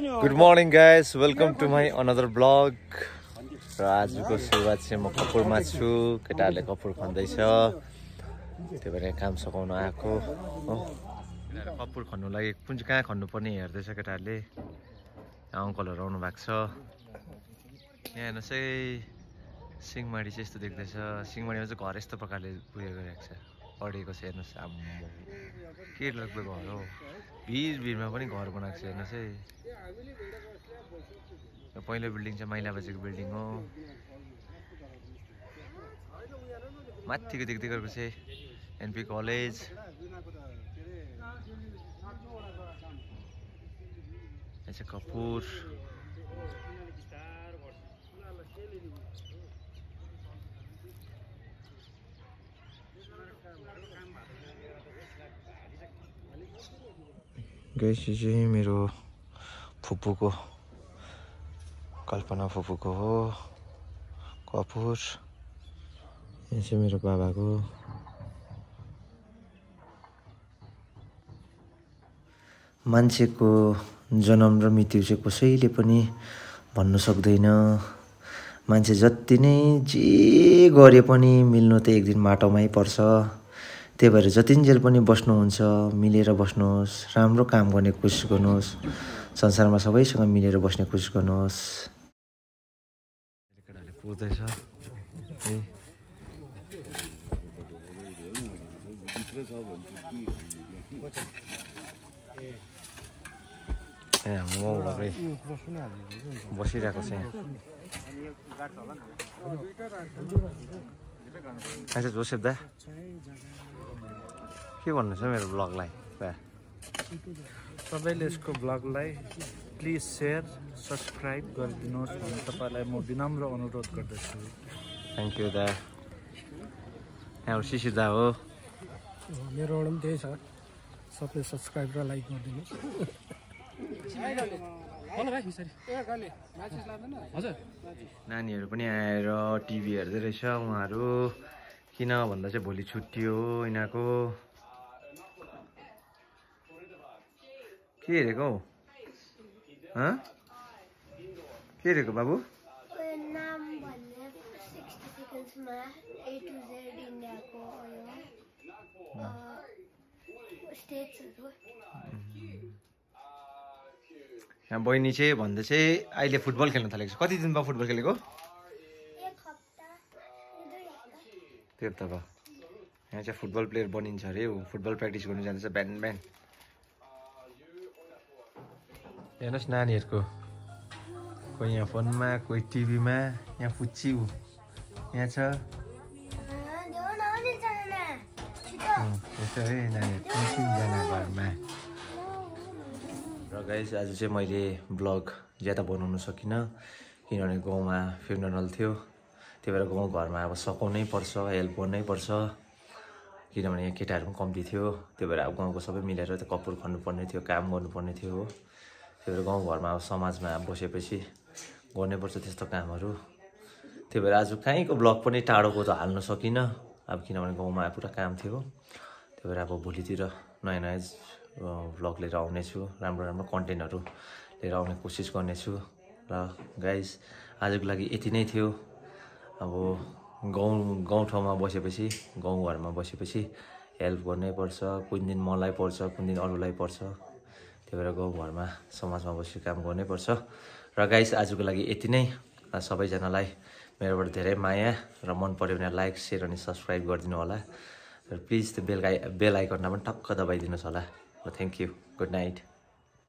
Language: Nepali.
Good morning guys, welcome to my another vlog. र आजको सुरुवात चाहिँ म कपुरमा छु, केटाहरूले कपुर खन्दैछ। त्यही भएर काम सघाउन आएको हो। कपुर खन्नु लागि कुन चाहिँ कहाँ खन्नु पर्ने हेर्दैछ केटाहरूले। अङ्कलहरू आउनु भएको छ। यहाँ हेर्नुहोस् है, सिंहमारी चाहिँ यस्तो देख्दैछ। सिंहमारीमा चाहिँ घर यस्तो प्रकारले उयो गरिरहेको छ, अडेको छ। हेर्नुहोस् आम्मो के लाग्दो घर हो, भिरमा पनि घर बनाएको छ। हेर्नुहोस् है, यो पहिलो बिल्डिङ चाहिँ माइला बाजेको बिल्डिङ हो। माथिको देख्दै गरेको चाहिँ एनपी कलेज। यहाँ चाहिँ कपुर। गाइस यो चाहिँ मेरो फुपूको, कल्पना फुपूको हो कपुर। यहाँ चाहिँ मेरो बाबाको। मान्छेको जन्म र मृत्यु चाहिँ कसैले पनि भन्नु सक्दैन। मान्छे जति नै जे गरे पनि मिल्नु त एक दिन माटोमै पर्छ। त्यही भएर जतिन्जेल पनि बस्नुहुन्छ मिलेर बस्नुहोस्, राम्रो काम गर्ने कोसिस गर्नुहोस्, संसारमा सबैसँग मिलेर बस्ने कोसिस गर्नुहोस्। केटाहरूले पुग्दैछ बसिरहेको छ यहाँ। अच्छा जोसेफ दा के भन्नु छ मेरो ब्लगलाई? सबैले यसको ब्लगलाई प्लिज सेयर सब्सक्राइब गरिदिनुहोस् भन्ने तपाईँलाई म विनम्र अनुरोध गर्दछु। थ्याङ्क यू दा। यहाँ शिशिर दा हो। मेरोबाट पनि त्यही छ, सबै सब्सक्राइब र लाइक गरिदिनुहोस्। नानीहरू पनि आएर टिभी हेर्दै रहेछ उहाँहरू। किन भन्दा चाहिँ भोलि छुट्टी हो यिनीहरूको। के हेरेको हौ? के हेरेको बाबु? नाम भन्ने 60 सेकेन्ड्समा A to Z इन्डियाको स्टेट्सहरु। यहाँ बहिनी चाहिँ भन्दै चाहिँ अहिले फुटबल खेल्न थालेको छ। कति दिन भयो फुटबल खेलेको? 1 हप्ता 2 हप्ता। त्यो त भयो। यहाँ चाहिँ फुटबल प्लेयर बनिन्छ अरे। फुटबल प्र्याक्टिस गर्नु जाँदैछ बिहान बिहान। हेर्नुहोस् नानीहरूको, कोही यहाँ फोनमा, कोही टिभीमा। यहाँ पुच्ची यहाँ छ। यस्तो है नानीहरू 3-3 जना घरमा। र गाइस आज चाहिँ मैले ब्लग ज्यादा बनाउनु सकिनँ, किनभने गाउँमा फ्युनरल थियो। त्यही भएर गाउँ घरमा अब सघाउनै पर्छ, हेल्प गर्नै पर्छ, किनभने यहाँ केटाहरू पनि कम्ती थियो। त्यही भएर अब गाउँको सबै मिलेर त्यो कपुर खन्नुपर्ने थियो, काम गर्नुपर्ने थियो हो। त्यही भएर गाउँघरमा अब समाजमा बसेपछि गर्नैपर्छ त्यस्तो कामहरू। त्यही भएर आज कहीँको ब्लग पनि टाढोको त हाल्न सकिनँ, अब किनभने गाउँमा पुरा काम थियो। त्यही भएर अब भोलितिर नयाँ नयाँ भ्लग लिएर आउनेछु, राम्रो राम्रो कन्टेन्टहरू लिएर आउने कोसिस गर्नेछु। र गाइस आजको लागि यति नै थियो। अब गाउँठाउँमा बसेपछि, गाउँघरमा बसेपछि हेल्प गर्नै पर्छ। कुन दिन मलाई पर्छ, कुन दिन अरूलाई पर्छ। त्यही भएर गाउँघरमा समाजमा बसेर काम गर्नै पर्छ। र गाइस आजको लागि यति नै। सबैजनालाई मेरोबाट धेरै माया र मन पर्यो भने लाइक, सेयर अनि सब्सक्राइब गरिदिनु होला। र प्लिज त्यो बेल आइकनमा पनि टक्क दबाइदिनुहोस् होला। Thank you, good night.